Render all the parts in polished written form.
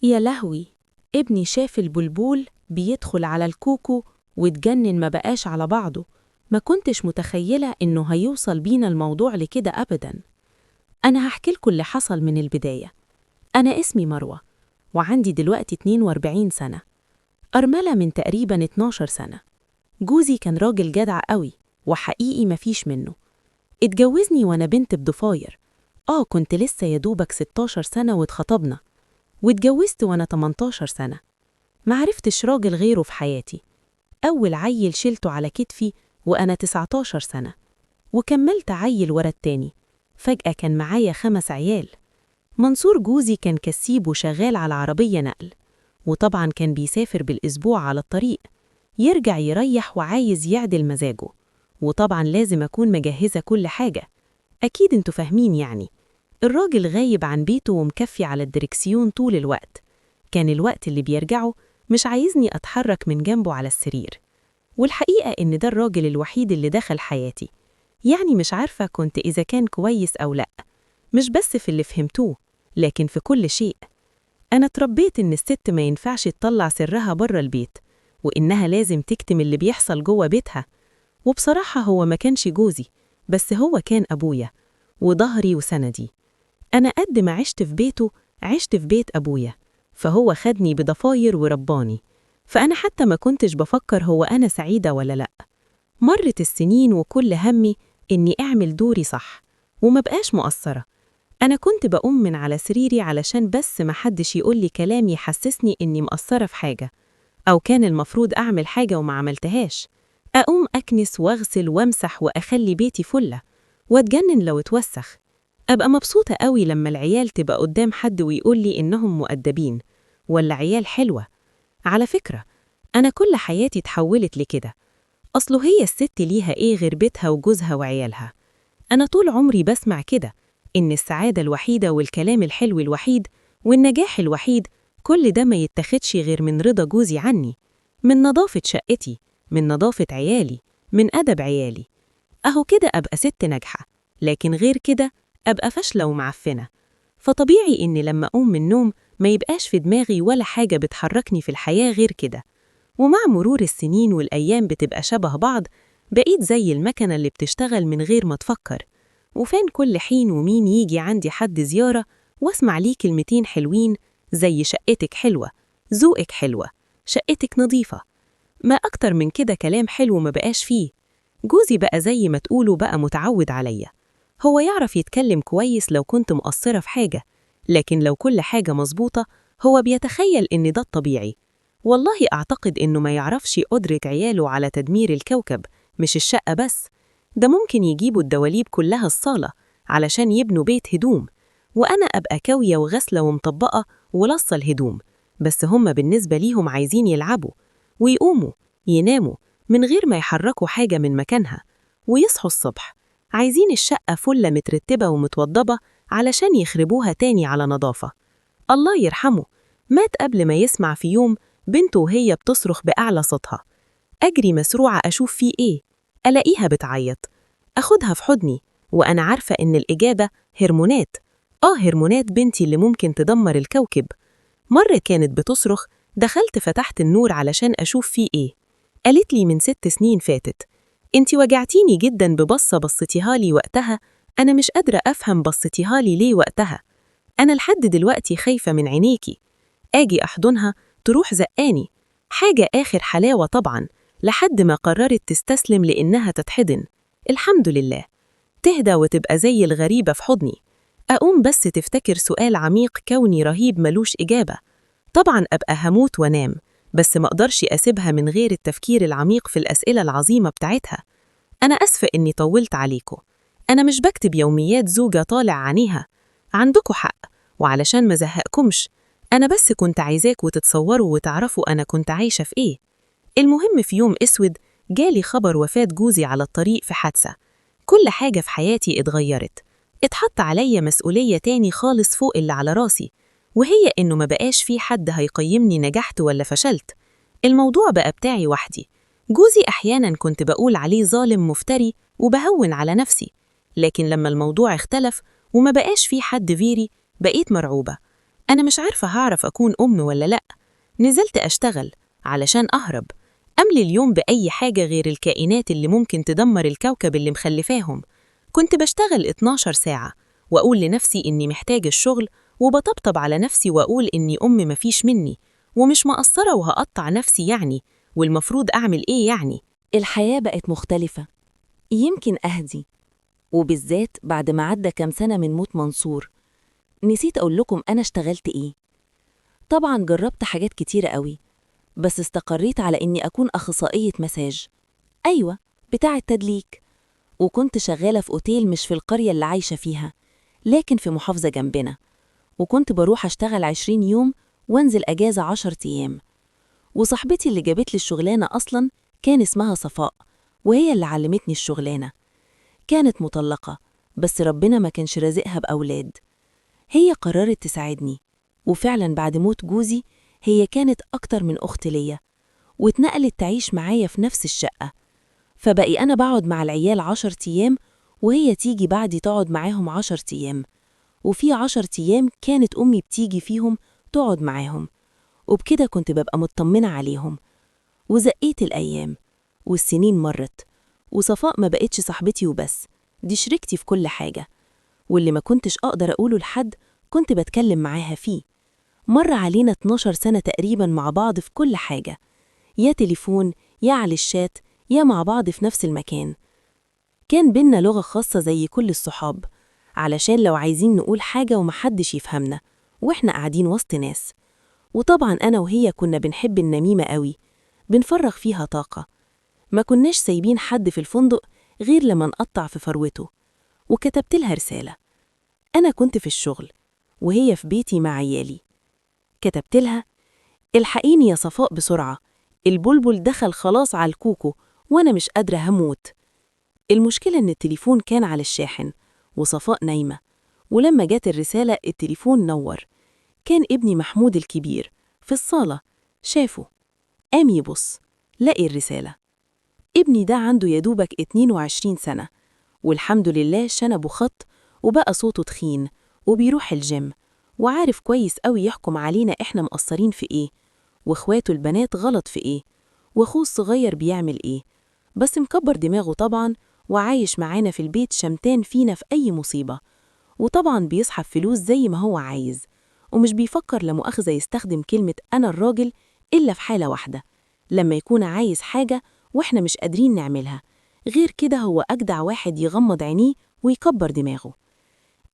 يا لهوي، ابني شاف البلبول بيدخل على الكوكو واتجنن، ما بقاش على بعضه. ما كنتش متخيلة إنه هيوصل بينا الموضوع لكده أبداً. أنا هحكي لكم اللي حصل من البداية. أنا اسمي مروة وعندي دلوقتي 42 سنة، أرملة من تقريباً 12 سنة. جوزي كان راجل جدع قوي وحقيقي مفيش منه. اتجوزني وأنا بنت بضفاير، كنت لسه يدوبك 16 سنة واتخطبنا، واتجوزت وأنا 18 سنة. معرفتش راجل غيره في حياتي. أول عيل شلته على كتفي وأنا 19 سنة، وكملت عيل ورا التاني. فجأة كان معايا 5 عيال. منصور جوزي كان كسيب وشغال على عربية نقل، وطبعا كان بيسافر بالأسبوع على الطريق، يرجع يريح وعايز يعدل مزاجه، وطبعا لازم أكون مجهزة كل حاجة. أكيد انتوا فاهمين يعني، الراجل غايب عن بيته ومكفي على الدركسيون طول الوقت. كان الوقت اللي بيرجعه مش عايزني أتحرك من جنبه على السرير. والحقيقة إن ده الراجل الوحيد اللي دخل حياتي، يعني مش عارفة كنت إذا كان كويس أو لأ، مش بس في اللي فهمتوه لكن في كل شيء. أنا اتربيت إن الست ما ينفعش تطلع سرها بره البيت، وإنها لازم تكتم اللي بيحصل جوه بيتها. وبصراحة هو ما كانش جوزي، بس هو كان أبويا وظهري وسندي. أنا قد ما عشت في بيته عشت في بيت أبويا، فهو خدني بضفاير ورباني، فأنا حتى ما كنتش بفكر هو أنا سعيدة ولا لأ. مرت السنين وكل همي إني أعمل دوري صح وما بقاش مقصرة. أنا كنت بقوم من على سريري علشان بس ما حدش يقول لي كلام يحسسني إني مقصرة في حاجة، أو كان المفروض أعمل حاجة وما عملتهاش. أقوم أكنس وأغسل وأمسح وأخلي بيتي فلة، وأتجنن لو اتوسخ. أبقى مبسوطة قوي لما العيال تبقى قدام حد ويقول لي إنهم مؤدبين ولا عيال حلوة. على فكرة أنا كل حياتي اتحولت لكده. أصله هي الست ليها إيه غير بيتها وجوزها وعيالها؟ أنا طول عمري بسمع كده، إن السعادة الوحيدة والكلام الحلو الوحيد والنجاح الوحيد كل ده ما يتاخدش غير من رضا جوزي عني، من نظافة شقتي، من نظافة عيالي، من أدب عيالي. أهو كده أبقى ست ناجحة، لكن غير كده أبقى فاشلة ومعفنة. فطبيعي إني لما أقوم من النوم ما يبقاش في دماغي ولا حاجة بتحركني في الحياة غير كده. ومع مرور السنين والأيام بتبقى شبه بعض، بقيت زي المكنة اللي بتشتغل من غير ما تفكر. وفين كل حين ومين يجي عندي حد زيارة واسمع ليه كلمتين حلوين زي شقتك حلوة، ذوقك حلوة، شقتك نظيفة. ما أكتر من كده كلام حلو ما بقاش فيه. جوزي بقى زي ما تقولوا بقى متعود عليا. هو يعرف يتكلم كويس لو كنت مقصرة في حاجة، لكن لو كل حاجة مظبوطة هو بيتخيل إن ده الطبيعي. والله أعتقد إنه ما يعرفش قدرة عياله على تدمير الكوكب، مش الشقة بس، ده ممكن يجيبوا الدواليب كلها الصالة علشان يبنوا بيت هدوم، وأنا أبقى كاوية وغسلة ومطبقة ولصة الهدوم، بس هم بالنسبة ليهم عايزين يلعبوا ويقوموا يناموا من غير ما يحركوا حاجة من مكانها، ويصحوا الصبح عايزين الشقة فلة مترتبة ومتوضبة علشان يخربوها تاني على نظافة. الله يرحمه مات قبل ما يسمع في يوم بنته وهي بتصرخ بأعلى صوتها. أجري مسروعة أشوف فيه إيه، ألاقيها بتعيط، أخدها في حضني وأنا عارفة إن الإجابة هرمونات. هرمونات بنتي اللي ممكن تدمر الكوكب. مرة كانت بتصرخ، دخلت فتحت النور علشان أشوف فيه إيه. قالت لي من 6 سنين فاتت، انتي وجعتيني جدا ببصة بصتيها لي وقتها، أنا مش قادرة أفهم بصتيها لي ليه وقتها، أنا لحد دلوقتي خايفة من عينيكي. آجي أحضنها تروح زقاني، حاجة آخر حلاوة طبعا، لحد ما قررت تستسلم لإنها تتحضن. الحمد لله تهدى وتبقى زي الغريبة في حضني. أقوم بس تفتكر سؤال عميق كوني رهيب ملوش إجابة. طبعا أبقى هموت ونام، بس ما أقدرش أسيبها من غير التفكير العميق في الأسئلة العظيمة بتاعتها. أنا أسفة إني طولت عليكم. أنا مش بكتب يوميات زوجة طالع عينيها، عندكم حق، وعلشان ما زهقكمش أنا بس كنت عايزاكوا تتصوروا وتعرفوا أنا كنت عايشة في إيه. المهم في يوم أسود جالي خبر وفاة جوزي على الطريق في حادثة. كل حاجة في حياتي اتغيرت، اتحط عليا مسؤولية تاني خالص فوق اللي على راسي، وهي إنه ما بقاش في حد هيقيمني نجحت ولا فشلت. الموضوع بقى بتاعي وحدي. جوزي أحياناً كنت بقول عليه ظالم مفتري وبهون على نفسي، لكن لما الموضوع اختلف وما بقاش في حد غيري بقيت مرعوبة. أنا مش عارفة هعرف أكون أم ولا لأ. نزلت أشتغل علشان أهرب، أملي اليوم بأي حاجة غير الكائنات اللي ممكن تدمر الكوكب اللي مخلفاهم. كنت بشتغل 12 ساعة وأقول لنفسي إني محتاجة الشغل، وبطبطب على نفسي وأقول إني أم مفيش مني ومش مقصرة وهقطع نفسي يعني، والمفروض أعمل إيه يعني. الحياة بقت مختلفة، يمكن أهدي، وبالذات بعد ما عدى كام سنة من موت منصور. نسيت أقول لكم أنا اشتغلت إيه. طبعا جربت حاجات كتيرة قوي، بس استقريت على إني أكون أخصائية مساج، أيوة بتاع التدليك. وكنت شغالة في أوتيل مش في القرية اللي عايشة فيها، لكن في محافظة جنبنا، وكنت بروح أشتغل 20 يوم وانزل أجازة 10 أيام. وصاحبتي اللي جابت لي الشغلانة أصلا كان اسمها صفاء، وهي اللي علمتني الشغلانة. كانت مطلقة بس ربنا ما كانش رازقها بأولاد. هي قررت تساعدني، وفعلا بعد موت جوزي هي كانت أكتر من أخت ليا، واتنقلت تعيش معايا في نفس الشقة. فبقي أنا بقعد مع العيال 10 أيام، وهي تيجي بعدي تقعد معاهم 10 أيام، وفي 10 أيام كانت أمي بتيجي فيهم تقعد معاهم، وبكده كنت ببقى مطمنة عليهم. وزقيت الأيام والسنين مرت، وصفاء ما بقتش صاحبتي وبس، دي شريكتي في كل حاجة، واللي ما كنتش أقدر أقوله لحد كنت بتكلم معاها فيه. مر علينا 12 سنة تقريبا مع بعض في كل حاجة، يا تليفون يا على الشات يا مع بعض في نفس المكان. كان بينا لغة خاصة زي كل الصحاب، علشان لو عايزين نقول حاجة ومحدش يفهمنا وإحنا قاعدين وسط ناس. وطبعا أنا وهي كنا بنحب النميمة قوي، بنفرغ فيها طاقة، ما كناش سايبين حد في الفندق غير لما نقطع في فروته. وكتبت لها رسالة. أنا كنت في الشغل وهي في بيتي مع عيالي. كتبت لها: الحقيني يا صفاء بسرعة، البلبل دخل خلاص على الكوكو وأنا مش قادرة، هموت. المشكلة إن التليفون كان على الشاحن وصفاء نايمة، ولما جت الرسالة التليفون نور. كان ابني محمود الكبير في الصالة، شافه قام يبص لقي الرسالة. ابني ده عنده يدوبك 22 سنة، والحمد لله شنبه خط وبقى صوته تخين وبيروح الجيم، وعارف كويس قوي يحكم علينا إحنا مقصرين في إيه، واخواته البنات غلط في إيه، واخوه الصغير بيعمل إيه، بس مكبر دماغه طبعا وعايش معانا في البيت شمتان فينا في أي مصيبة. وطبعا بيسحب فلوس زي ما هو عايز، ومش بيفكر لمؤاخذة يستخدم كلمة أنا الراجل إلا في حالة واحدة، لما يكون عايز حاجة وإحنا مش قادرين نعملها. غير كده هو أجدع واحد يغمض عينيه ويكبر دماغه.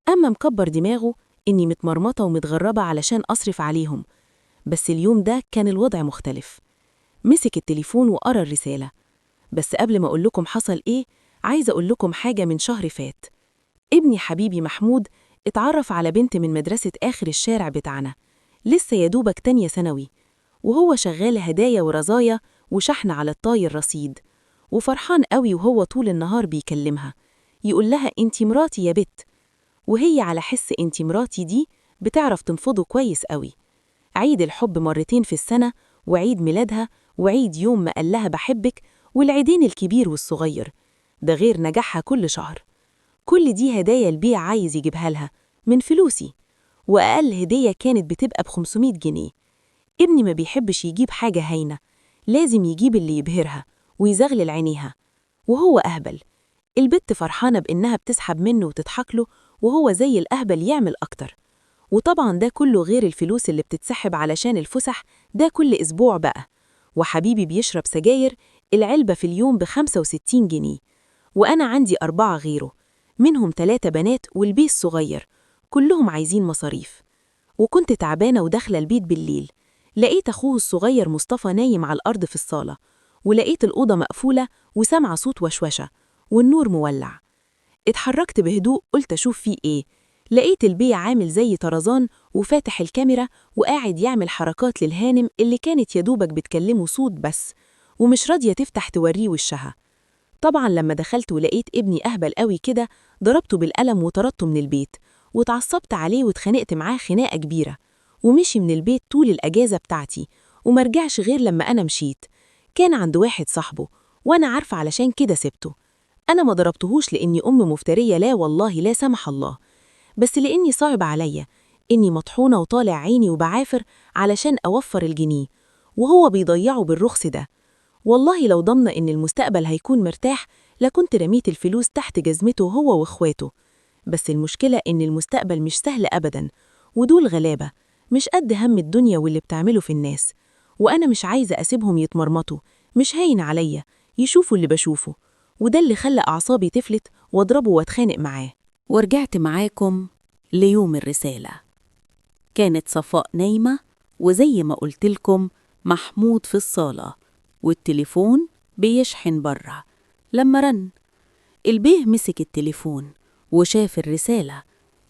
أما مكبر دماغه إني متمرمطة ومتغربة علشان أصرف عليهم. بس اليوم ده كان الوضع مختلف. مسك التليفون وقرأ الرسالة. بس قبل ما أقول لكم حصل إيه، عايزة أقول لكم حاجة من شهر فات. ابني حبيبي محمود اتعرف على بنت من مدرسة آخر الشارع بتاعنا، لسه يدوبك تانية ثانوي، وهو شغال هدايا ورزايا وشحن على الطاير رصيد، وفرحان قوي وهو طول النهار بيكلمها يقول لها انتي مراتي يا بت، وهي على حس انتي مراتي دي بتعرف تنفضه كويس قوي. عيد الحب مرتين في السنة، وعيد ميلادها، وعيد يوم ما قال لها بحبك، والعيدين الكبير والصغير، ده غير نجاحها كل شهر. كل دي هدايا البيع عايز يجيبها لها من فلوسي، وأقل هدية كانت بتبقى ب500 جنيه. ابني ما بيحبش يجيب حاجة هاينة، لازم يجيب اللي يبهرها ويزغلل عينيها، وهو أهبل. البت فرحانة بإنها بتسحب منه وتضحك له، وهو زي الأهبل يعمل أكتر. وطبعا ده كله غير الفلوس اللي بتتسحب علشان الفسح، ده كل أسبوع بقى. وحبيبي بيشرب سجاير، العلبة في اليوم ب65 جنيه، وأنا عندي 4 غيره، منهم 3 بنات والبيس صغير، كلهم عايزين مصاريف. وكنت تعبانة وداخلة البيت بالليل، لقيت أخوه الصغير مصطفى نايم على الأرض في الصالة، ولقيت الأوضة مقفولة وسامعة صوت وشوشة والنور مولع. اتحركت بهدوء، قلت أشوف فيه إيه. لقيت البيع عامل زي طرزان وفاتح الكاميرا وقاعد يعمل حركات للهانم اللي كانت يدوبك بتكلمه صوت بس، ومش راضية تفتح توريه وشها. طبعا لما دخلت ولقيت ابني أهبل قوي كده، ضربته بالقلم وطردته من البيت، وتعصبت عليه واتخانقت معاه خناقة كبيرة، ومشي من البيت طول الأجازة بتاعتي ومرجعش غير لما أنا مشيت. كان عند واحد صاحبه وأنا عارفة، علشان كده سبته. أنا ما ضربتهوش لأني أم مفترية، لا والله لا سمح الله، بس لأني صعب عليا إني مطحونة وطالع عيني وبعافر علشان أوفر الجنيه، وهو بيضيعه بالرخص ده. والله لو ضمن إن المستقبل هيكون مرتاح لكنت رميت الفلوس تحت جزمته هو وإخواته. بس المشكلة إن المستقبل مش سهل أبداً، ودول غلابة مش قد هم الدنيا واللي بتعمله في الناس، وأنا مش عايزة أسيبهم يتمرمطوا، مش هاين عليا يشوفوا اللي بشوفه، وده اللي خلى أعصابي تفلت واضربه واتخانق معاه. ورجعت معاكم ليوم الرسالة. كانت صفاء نايمة، وزي ما قلتلكم محمود في الصالة والتليفون بيشحن بره. لما رن البيه مسك التليفون وشاف الرسالة،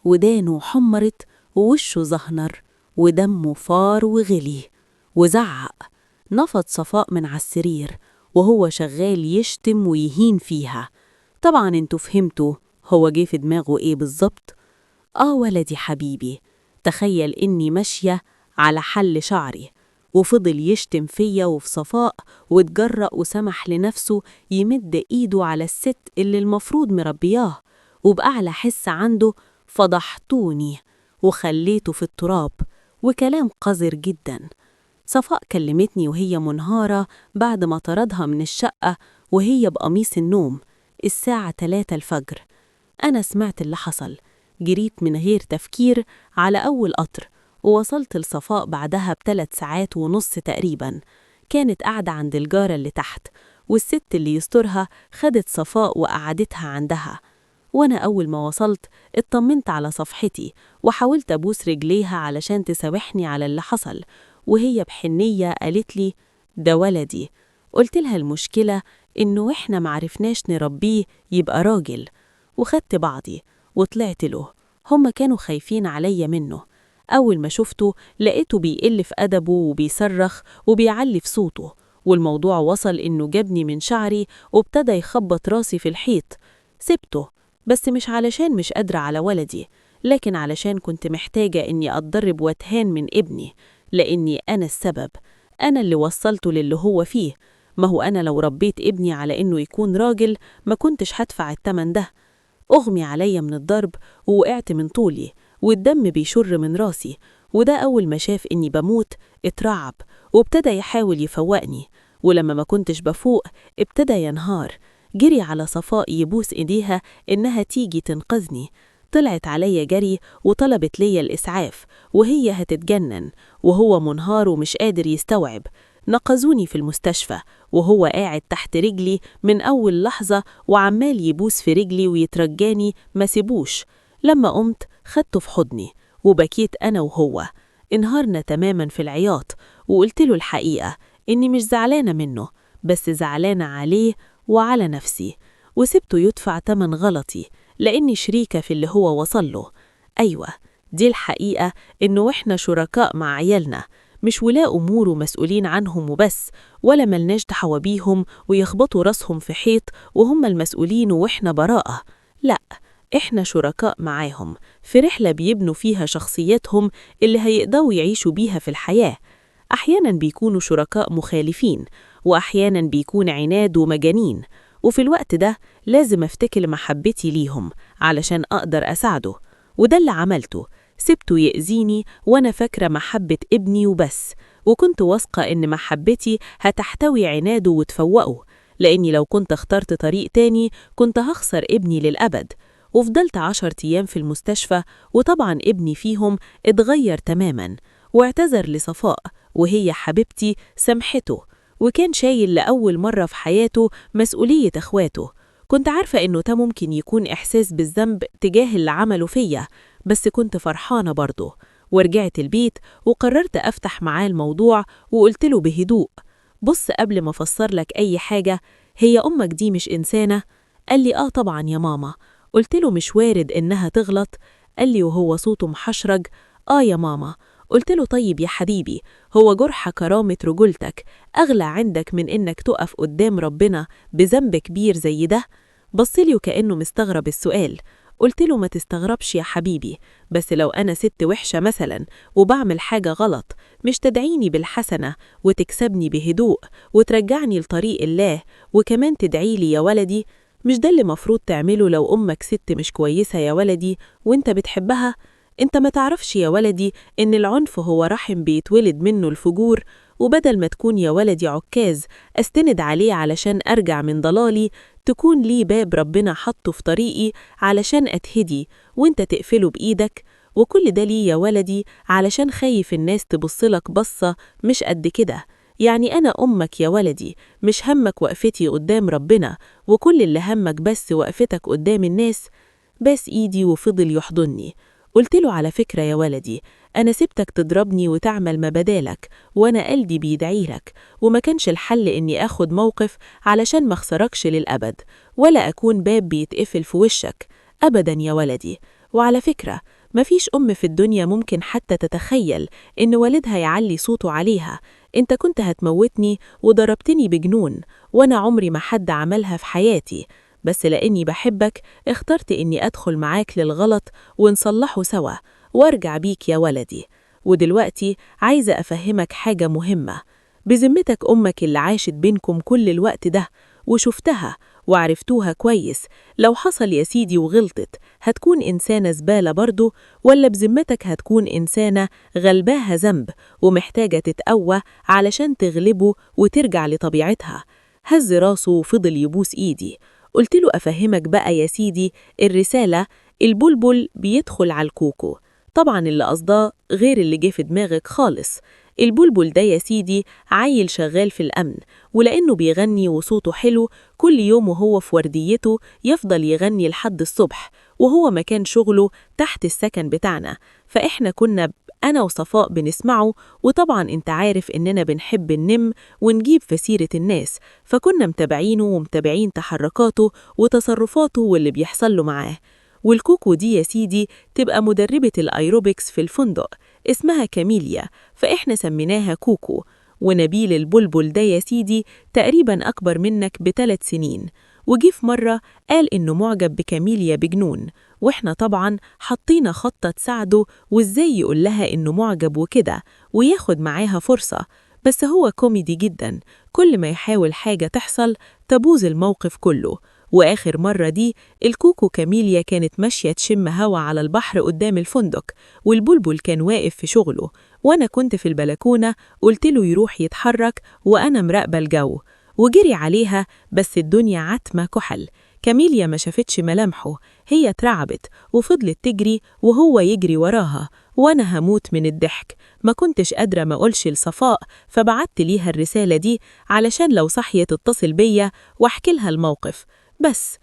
ودانه حمرت ووشه زهنر ودمه فار وغلي وزعق. نفض صفاء من على السرير وهو شغال يشتم ويهين فيها. طبعا انتوا فهمتوا هو جه في دماغه ايه بالظبط. آه ولدي حبيبي، تخيل إني ماشية على حل شعري. وفضل يشتم فيا وفي صفاء، واتجرأ وسمح لنفسه يمد إيده على الست اللي المفروض مربياه، وبأعلى حس عنده فضحتوني وخليته في التراب، وكلام قذر جدا. صفاء كلمتني وهي منهارة بعد ما طردها من الشقة وهي بقميص النوم الساعة 3 الفجر. أنا سمعت اللي حصل، جريت من غير تفكير على أول قطر، ووصلت لصفاء بعدها ب3.5 ساعات تقريبا. كانت قاعدة عند الجارة اللي تحت، والست اللي يسترها خدت صفاء وقعدتها عندها. وأنا أول ما وصلت اطمنت على صفحتي وحاولت أبوس رجليها علشان تسامحني على اللي حصل، وهي بحنية قالت لي ده ولدي. قلت لها المشكلة إنه إحنا معرفناش نربيه يبقى راجل، وخدت بعضي وطلعت له. هما كانوا خايفين عليا منه. أول ما شفته لقيته بيقل في أدبه وبيصرخ وبيعلي في صوته، والموضوع وصل إنه جابني من شعري وابتدى يخبط راسي في الحيط. سبته، بس مش علشان مش قادرة على ولدي، لكن علشان كنت محتاجة إني أتضرب وأتهان من ابني، لأني أنا السبب، أنا اللي وصلته للي هو فيه. ما هو أنا لو ربيت ابني على إنه يكون راجل ما كنتش هدفع التمن ده. أغمي عليا من الضرب ووقعت من طولي والدم بيشر من راسي، وده أول ما شاف إني بموت اترعب وابتدى يحاول يفوقني، ولما ما كنتش بفوق ابتدى ينهار. جري على صفاء يبوس إيديها إنها تيجي تنقذني. طلعت عليا جري وطلبت ليا الإسعاف، وهي هتتجنن وهو منهار ومش قادر يستوعب. نقذوني في المستشفى وهو قاعد تحت رجلي من أول لحظة وعمال يبوس في رجلي ويترجاني ما سيبوش. لما قمت خدته في حضني وبكيت أنا وهو، انهارنا تماما في العياط، وقلت له الحقيقة إني مش زعلانة منه، بس زعلانة عليه وعلى نفسي، وسبته يدفع تمن غلطي لأني شريكة في اللي هو وصل له. أيوة دي الحقيقة، إنه إحنا شركاء مع عيالنا، مش ولاء أمور ومسؤولين عنهم وبس، ولا ملناش دعوة بيهم ويخبطوا راسهم في حيط وهم المسؤولين وإحنا براءة. لا، إحنا شركاء معاهم في رحلة بيبنوا فيها شخصيتهم اللي هيقدروا يعيشوا بيها في الحياة. أحياناً بيكونوا شركاء مخالفين، وأحياناً بيكون عناد ومجانين، وفي الوقت ده لازم أفتكر محبتي ليهم علشان أقدر أساعده، وده اللي عملته. سبته يأذيني وأنا فاكرة محبة ابني وبس، وكنت واثقة إن محبتي هتحتوي عناده وتفوقه، لأني لو كنت اخترت طريق تاني كنت هخسر ابني للأبد. وفضلت 10 أيام في المستشفى، وطبعا ابني فيهم اتغير تماما واعتذر لصفاء، وهي حبيبتي سامحته، وكان شايل لأول مرة في حياته مسؤولية أخواته. كنت عارفة إنه ده ممكن يكون إحساس بالذنب تجاه اللي عمله فيا، بس كنت فرحانة برضه. ورجعت البيت وقررت أفتح معاه الموضوع، وقلت له بهدوء: بص، قبل ما أفسر لك أي حاجة، هي أمك دي مش إنسانة؟ قال لي آه طبعا يا ماما. قلت له مش وارد إنها تغلط؟ قال لي وهو صوته محشرج: آه يا ماما. قلت له طيب يا حبيبي، هو جرح كرامة رجولتك أغلى عندك من إنك تقف قدام ربنا بذنب كبير زي ده؟ بصلي وكأنه مستغرب السؤال. قلت له ما تستغربش يا حبيبي، بس لو أنا ست وحشة مثلا وبعمل حاجة غلط، مش تدعيني بالحسنة وتكسبني بهدوء وترجعني لطريق الله، وكمان تدعيلي يا ولدي؟ مش ده اللي مفروض تعمله لو أمك ست مش كويسة يا ولدي وانت بتحبها؟ انت ما تعرفش يا ولدي إن العنف هو رحم بيتولد منه الفجور؟ وبدل ما تكون يا ولدي عكاز أستند عليه علشان أرجع من ضلالي، تكون لي باب ربنا حطه في طريقي علشان أتهدي وانت تقفله بإيدك. وكل ده ليه يا ولدي؟ علشان خايف الناس تبصلك بصة مش قد كده. يعني أنا أمك يا ولدي، مش همك وقفتي قدام ربنا، وكل اللي همك بس وقفتك قدام الناس. باس إيدي وفضل يحضني. قلت له على فكرة يا ولدي، أنا سبتك تضربني وتعمل ما بدالك وأنا قلبي بيدعيلك، وما كانش الحل إني أخد موقف علشان ما أخسركش للأبد ولا أكون باب بيتقفل في وشك أبدا يا ولدي. وعلى فكرة مفيش أم في الدنيا ممكن حتى تتخيل إن والدها يعلي صوته عليها. أنت كنت هتموتني وضربتني بجنون، وأنا عمري ما حد عملها في حياتي، بس لأني بحبك اخترت إني أدخل معاك للغلط ونصلحه سوا وارجع بيك يا ولدي. ودلوقتي عايزة أفهمك حاجة مهمة. بذمتك أمك اللي عاشت بينكم كل الوقت ده وشفتها وعرفتوها كويس، لو حصل يا سيدي وغلطت هتكون إنسانة زبالة برضو، ولا بذمتك هتكون إنسانة غلباها ذنب ومحتاجة تتقوى علشان تغلبه وترجع لطبيعتها؟ هز راسه وفضل يبوس إيدي. قلت له أفهمك بقى يا سيدي الرسالة، البلبل بيدخل على الكوكو. طبعا اللي قصداه غير اللي جه في دماغك خالص. البلبل ده يا سيدي عيل شغال في الأمن، ولأنه بيغني وصوته حلو كل يوم وهو في ورديته يفضل يغني لحد الصبح، وهو مكان شغله تحت السكن بتاعنا، فإحنا كنا أنا وصفاء بنسمعه. وطبعا انت عارف إننا بنحب النم ونجيب في سيرة الناس، فكنا متابعينه ومتابعين تحركاته وتصرفاته واللي بيحصل له معاه. والكوكو دي يا سيدي تبقى مدربة الأيروبكس في الفندق، اسمها كاميليا، فإحنا سميناها كوكو. ونبيل البلبل ده يا سيدي تقريبا أكبر منك ب3 سنين، وجي في مرة قال إنه معجب بكاميليا بجنون، وإحنا طبعا حطينا خطة تساعده وإزاي يقول لها إنه معجب وكده وياخد معاها فرصة. بس هو كوميدي جدا، كل ما يحاول حاجة تحصل تبوظ الموقف كله. وآخر مرة دي الكوكو كاميليا كانت ماشية تشم هوا على البحر قدام الفندق، والبلبل كان واقف في شغله، وأنا كنت في البلكونة. قلت له يروح يتحرك وأنا مراقبة الجو، وجري عليها، بس الدنيا عتمة كحل. كاميليا ما شافتش ملامحه، هي اترعبت وفضلت تجري وهو يجري وراها، وأنا هموت من الضحك. ما كنتش قادرة ما أقولش لصفاء، فبعت ليها الرسالة دي علشان لو صحيت تتصل بيا واحكي لها الموقف. بس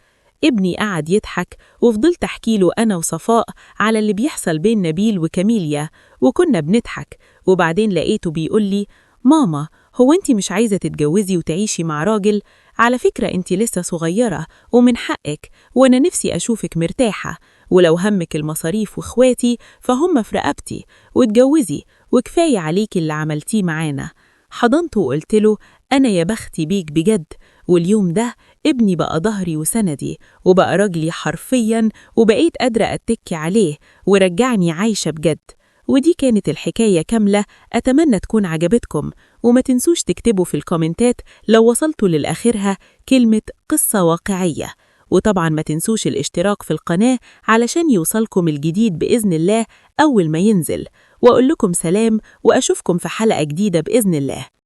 ابني قعد يضحك، وفضلت أحكي له أنا وصفاء على اللي بيحصل بين نبيل وكاميليا، وكنا بنضحك. وبعدين لقيته بيقول لي ماما، هو انتي مش عايزة تتجوزي وتعيشي مع راجل؟ على فكرة انتي لسه صغيرة ومن حقك، وانا نفسي أشوفك مرتاحة، ولو همك المصاريف واخواتي فهم في رقبتي، واتجوزي وكفاية عليكي اللي عملتيه معانا. حضنته وقلت له أنا يا بختي بيك بجد. واليوم ده ابني بقى ظهري وسندي، وبقى راجلي حرفيا، وبقيت قادرة أتكي عليه، ورجعني عايشة بجد. ودي كانت الحكاية كاملة، أتمنى تكون عجبتكم، وما تنسوش تكتبوا في الكومنتات لو وصلتوا للآخرها كلمة قصة واقعية. وطبعا ما تنسوش الاشتراك في القناة علشان يوصلكم الجديد بإذن الله أول ما ينزل. وأقول لكم سلام، وأشوفكم في حلقة جديدة بإذن الله.